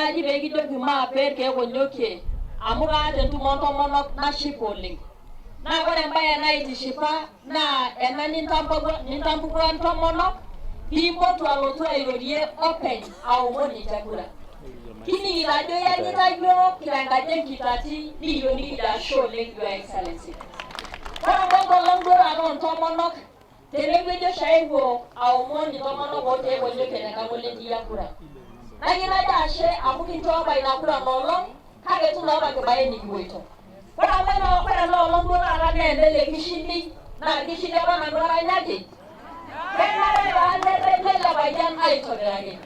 naaji pee kijoki maape irkeek onyokie amu kaata entumo oontomonok nashipa oleng. Naa ore embae naitishipa naa ena nintambua intomonok pimpotu alotu airorie openy aomon ninche kura. Kining'ito ajo iyanyita yiok kira enkaji enkitati nikiyieu nikijo ashe oleng, Your Excellency. Ore apa enkolong duo taata oontomonok tenewueji oshi aewuo aomon intomonok otii Ekonyokie tenkang Ole kura. Nayieu najo ashe amu kinchoo apa ina kura inoolong, kake eitu naa apa kibaya enikipuoito. Ore amu ore ena olong duo taata naa ene le Kishindi, naa Kishindi apa nanu aranyaki. Kenare taa neretu ele payian aitobiraki.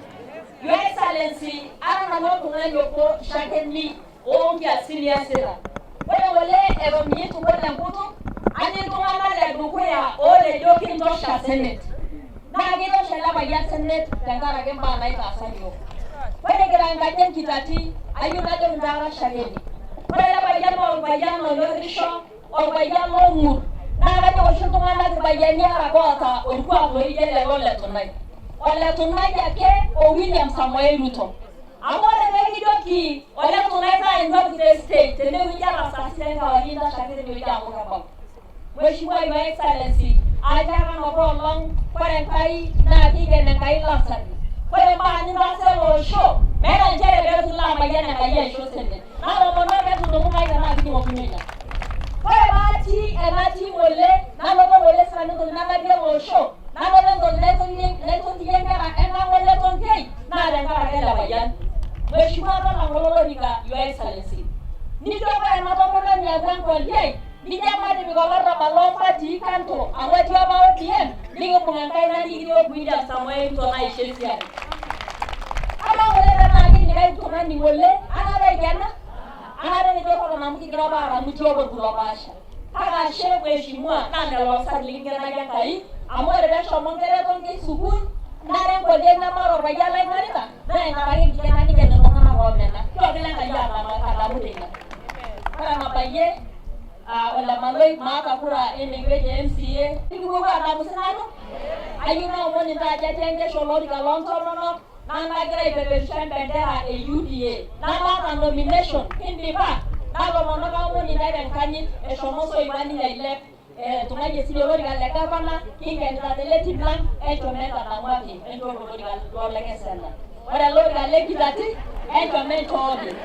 Your Excellency, ara nanu oltung'ani obo shakeni oonkiasin niasita. Ore ng'ole eton ninye itu ibol enkutuk, atii iltung'anak le dukuya ootejo kintosha senate. Naa kitosha ele payian senate tenkaraki imbaa naitaasa iyiook. Ore kira enkaji enkitati, ayieu najoki intae ara shakeni. Ore ele payian naa orpayian onyorrisho, orpayian long'ur. Naa kajo oshi iltung'anak irpayiani araka oota orkuak loijo ele lole Tunai. Ole Tunai ake o William Samoei Ruto. Amu ore pee kijoki ole Tunai taanyuaki te stage tenewueji ata saa sita enkewarie, intasho ake tinewueji amu kebau. Mheshimiwa Your Excellency, atiaka enapa olong, ore Enkai naa kiken Enkai lasari. Ore imbaa nintaasa ele osho, meeta nchere peetu ilo amayian Enkai aisho senate. Natomono peetudumu nkaik tenaa kijing'okino ina. Ore paatii ena tim ng'ole, nanoto ng'ole sinanu entoki nanapie ele osho, nanoto entoki naitotiyie inkera enkang ole Tonkei, naa tenkaraki ele payian. Mheshimiwa talang'ole olorika, Your Excellency. Nijo ore ena tomononi aaku enkoliai, nijo matipik olarrabal loompatii kando amu etii apa ODM, nikimbung enkaina nikirik William Samoei Ruto naisho esiai. Amaa ng'ole tenaa ketii likae tung'ani ng'ole, anata aikena? Anata etejo totona amu kigira apa aara amu itii apa orkulo opaasha. Kake ashe mheshimiwa, naa lelo lasari likinkenaki Enkai, amu ore peeshomo nkera e Tonkei sukuul, nara enkoliai nemaata orpayian laing'orita, naa enkaraki enkikena niken iltung'anak oomena. Kiokilo Enkai adamu teina. Ore enabayie ole Maloi, maata kura enewueji e MCA. Nikipuopuo adamu sinanu? Ayieu naomon intae ajo atii enkesha olorika loontomonok naa nagira aipeperusha embendera e UDA. Namaata nomination, kindipa? Natomono kaomon intae tenkanyit, eshomo Soipan ninye ailep tung'ayie sii olorika le gavana, kinkenita tele tim lang, enchom entadamuaki enchooki olorika lolekesena. Ore ele orika le Kitati, enchom enchooki.